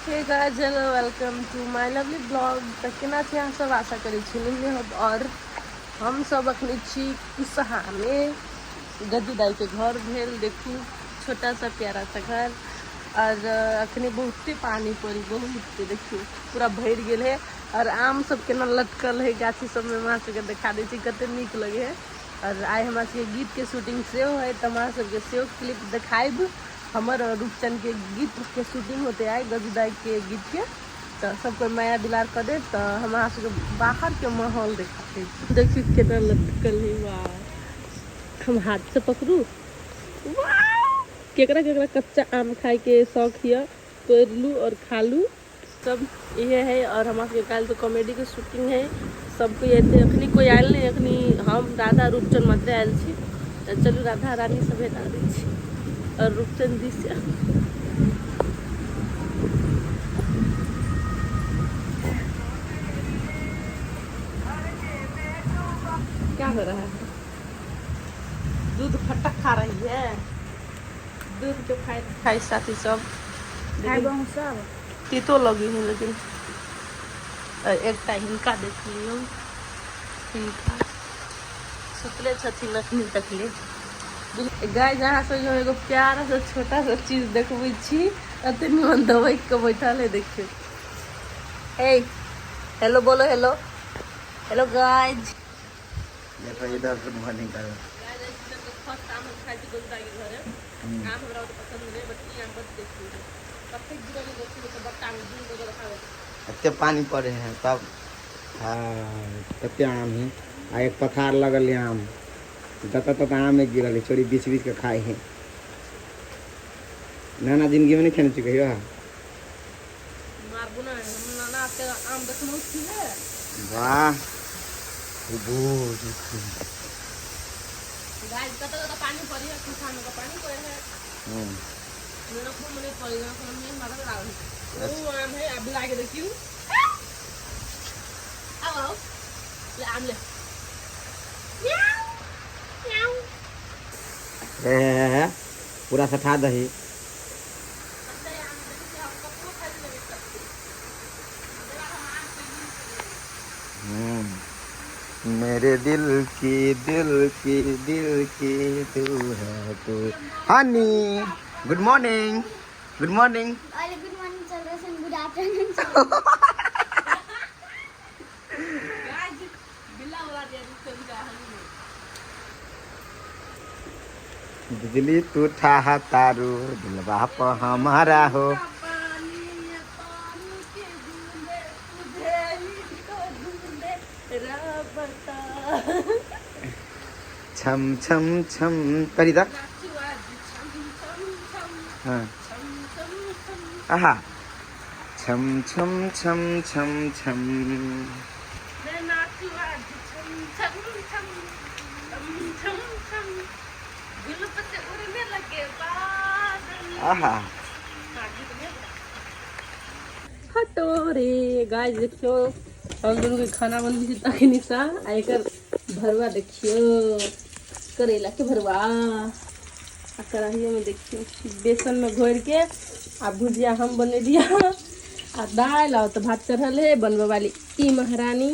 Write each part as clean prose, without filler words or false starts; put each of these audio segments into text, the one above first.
Hey guys, hello, welcome to my lovely blog. तऽ केना छी अहाँ सब? आशा करै छी निमने होब। और हम सब अखनी छी कुसहामे, गद्दी दाई के घर भेल। देखू छोटा सा प्यारा सा घर। और अखनी बहुते पानी पड़ी, बहुते, देखियौ पूरा भरि गेल है। और आम सब केना लटकल है गाछी सबमे, हमरा सबके देखा दै छी कते नीक लगे है। और आइ हमरा सबके गीत के शूटिंग सेहो है, तऽ हमरा सबके सेहो क्लिप देखायब। हमर और रूपचंद के गीत के शूटिंग होते आइ, गजुदाई के गीत के। तऽ सब कोई माया दुलार कऽ देत। तऽ हम अहाँ सबके बाहर के माहौल देखा दै छी। देखियौ केना लटकल है, वाह। हम हाथ से पकड़ू, वाह। केकरा केकरा कच्चा आम खाय के शौक यऽ, तोड़ि लू और खा लू। सब इहे है। और हमरा सबके काल्हि तो कॉमेडी के शूटिंग है, सब कोई एते। अखनी कोई आयल नहीं, अखनी हम राधा रूपचंद मात्रे आयल छी। तऽ चलू राधा रानी सब भेटा दै छी और रूपचंद जी से। क्या हो रहा है? दूध खट्टा खा रही है। दूध के खाई खाई साथी सब खाइ सब तीतो लगी है। लेकिन एकटा हिनका देख लियौ, हिनका सुतले छथिन अखनी तकले। गाय जहाँ से एगो प्यारा सा छोटा सा चीज देखबै छी, एते निमन दबैक के बैठल है। देखियौ, हे हेलो बोलो, हेलो हेलो गाइज। देखो इधर से मॉर्निंग करो। फर्स्ट आम हम खाइ छी गोलदा के घरे। आम हमरा ओते पसंद नहीं, बट ई आम बड टेस्टी है। कतेक गिरल देखियौ तऽ बट्टा में दूर दऽ खाबै। एते पानी पड़े है तब। हाँ, कते आम है आ एक पथार लगल है आम, जतऽ ततऽ आमे गिरल है। छोरी बीछ बीछ के खाए है। नाना जिंदगी में नहीं खेने छी कहियो? मारबू ना हम नाना के आम देखलहुँ छी है। वाह, बोझ। गाइस, कतऽ कतऽ पानी पड़ी है? कुछ में पानी पड़े है। जनकपुर में नहीं पड़ी, जनकपुर में मारल लागल है। ओ आम है, अभी लाके देखियो। आओ आओ, ले आम ले। म्याऊ, म्याऊ। हे हे हे, पूरा सठा दही। अच्छा, ये आम देखियो, हम ककरो खाइ लगे सकते। मेरे दिल की दिल की दिल की तू है तू। Honey, good morning, good morning. अहिले गुड मर्निङ चल्दैछ, गुड आफ्टरनुन। गाइस, बिल्ला उड़ा दिया रुकचंद का हनी ने। बिजली तू ठाह तारू दिलवा पर हमारा हो। पानी में पानी के बूंदे तुझे ही तो ढूंढे राबता। छम छम छम करी दा। नाचू आज छम छम छम। हाँ। छम छम छम। आहा, छम छम छम छम छम। मैं नाचू आज छम छम छम छम छम छम, गुल पे उड़ने लगे बादल। आहा। हटो रे। गाइस, देखियो, हम दुनू के खाना बनबै छी तखनी सा। आ एकर भरुआ देखियो, करैला के भरुआ। आ कढ़ाइयो में देखियो बेसन में घोरि के आ भुजिया हम बनेलियै आ दालि आ तऽ भात चढ़ल है। बनबै वाली ई महारानी।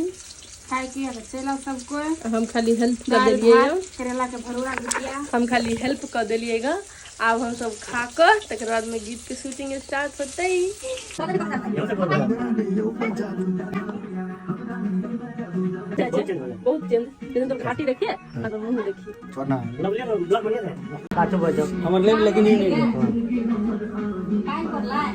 खाइ के तऽ चलि आउ सब कोइ। हम खाली हेल्प कर दालि देलियै। भात करेला के भरुआ भुजिया। हम खाली हेल्प कर देलियै ग। आब हम सब खा कऽ तकर बाद में गीत के शूटिंग स्टार्ट होतै। बहुत चेंज, लेकिन तो घाटी देखिए और तो मुंह देखिए। छोड़ना। हमर लेब लेकिन ई नहीं। काल्हि पड़लै।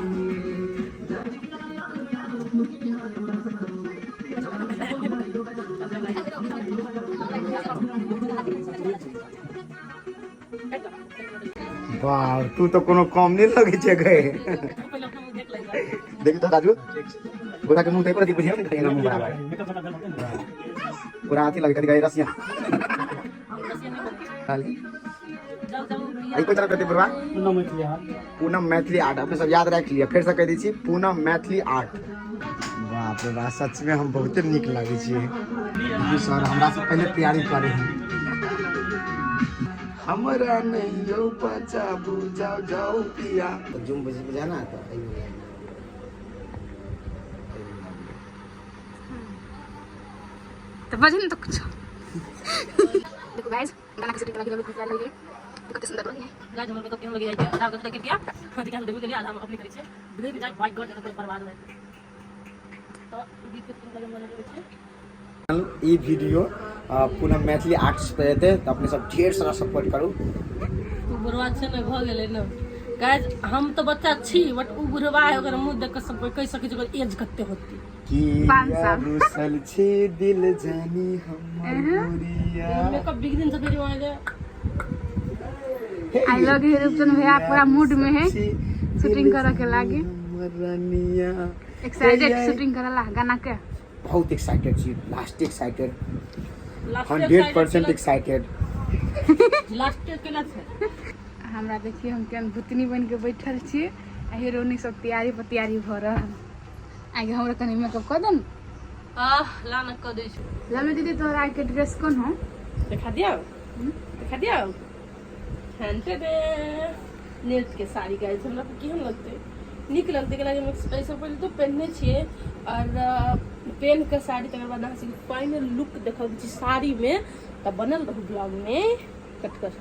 वाह, तू तो कोनो कम नहीं लगे छे गए। पहिले अपना मुंह देख लेगा। देखी तो राजू, गोरा के मुंह देखो, बुझियो नहीं कहीं मुंह बराबर पूरा अथी लगे कभी रसिया। खाली आई कोई तरफ करते बुढ़वा। पूनम मैथिली आर्ट। पूनम मैथिली आर्ट, अपने सब याद राखि लिअ। फेर से कहि दै छी, पूनम मैथिली आर्ट। बाप रे बाप, सच में हम बहुते नीक लागै छियै। देखियौ सर हमरा से पहिले तैयारी करे हैं। हमरा नहीं यौ बचाबू, जाओ जाओ पिया। जुम बजे बजाना आता है। तो बजे ना तो कुछ। देखो गाइस, गाना की शूटिंग लगी लगी लगी, कितने सुंदर लगी है। गाइस, हमर मेकअप केहन लगी जाइ छै? आधा कऽ देख किया दिखा देबे के लिए, आधा हम अपने करै छै। बिगड़ जाय बाय गॉड, एकर बर्बाद हो तऽ गीत के लगे मन लगै छै। ई वीडियो पुनः मैथिली आर्ट्स पे हेतै, तऽ अपने सब ढेर सारा सपोर्ट करू। ओ बुढ़वा छै ने, भऽ गेलै ने। गाइस, हम तऽ बच्चा छी, बट ओ बुढ़वा है, ओकर मुँह देख कऽ सब कोइ कहि सकै छै ओकर एज कते होतै। की 5 साल। रुसल छी दिल जानी हमर गोरिया। मेकअप बिग दिन से फेरि वहाँ। I love you Roopchand भैया, पूरा मूड में है शूटिंग करे के लागी। हमर रानिया। एक्साइटेड शूटिंग करेला गाना के। बहुत एक्साइटेड छी, लास्ट एक्साइटेड, 100% एक्साइटेड। लास्ट केना छै? हमरा देखिए, हम केहन भूतनी बन के बैठल छी आ हीरोइनी सब तैयारी पर तैयारी भऽ रहल। आगे हमरा कनि मेकअप कऽ दे ने। आह, ला न, कऽ दै छी। लवली दीदी, तोहरा के ड्रेस कोन हो? देखा दिया, देखा दिया। दे नेट के साड़ी। गाइस, हमरा केहन लगतै? नीक लगतै कैला हम एहिसँ पहिले तऽ पहिनने छियै आओर पेन्ह कऽ साड़ी, तकर बाद अहाँ सबके फाइनल लुक देखबै छी साड़ीमे, तऽ बनल रहू ब्लॉगमे। कट कर।